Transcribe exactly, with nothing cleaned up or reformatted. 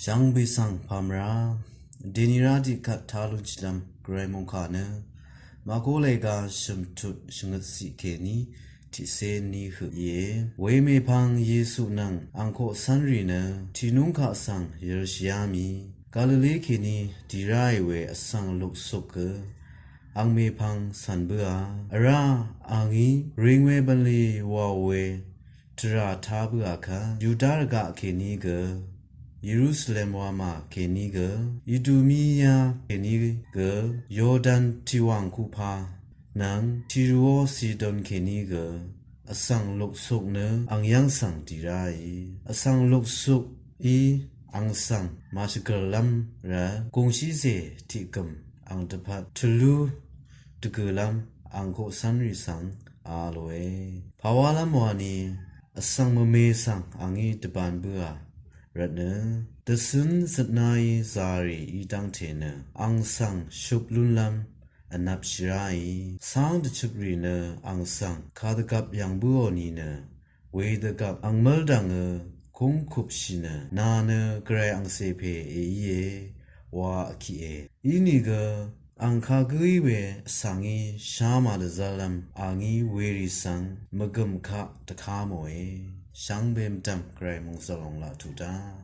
Jv̀ngbè svng pàmvrá dènìrá tiqkvt tá lúnshìlv́m gvray mòngkà nø màkó lèga shø̀mtut shvngøtciq kèní tiqcé ní høq íe. Wemèpvng Yesu nvng angkoq cv́nrì nø tìnúngkaq svng yv̄rshìá mì Galile kèní dì ráì we vsvng luksuk gø angmèpvng cv̀n bǿà. Vrá angí ring we bv̀nlì wàò we tvrà tá bǿà kvt Yuda rvgaq kèní gø, Yerusalem wamà kèní gø, Idumiya kèní gø, Yordan tìwàng kupa nvng tìrùó Sidon kèní gø vsvng luksuk nø ang yv́ng svng dì ráì. Vsvng luksuk í ang svng màshvgø̀rlv́m rvt gùngshícè tiqgø̀m ang dvpvt tvlú dvgø̀lv́m angkoq cv́nrì svng a lòe. Pàwálv́m wani vsvng mvme svng angí dvbān bǿà rvtnø dvcǿn zøtnáí zàrì í dv́ngte nø ang svng shup lúnlv́m vnvpshì ráì. Cáng dvchøprì nø ang svng kadvgvp yv̀ng bǿò nìnø wedvgvp ang mv́l dv̀ngø kúngkupshì nø nà nø gvray angcè pè èíe wa vkiqe. Inìgø ang kagǿí we vsvngí shámà dvzv́llv́m angí werì svng mvgø̀m kaq dvká mòe. Shvngbe mvdv̀m gvray mòngzv̀l ong laq tuq dá.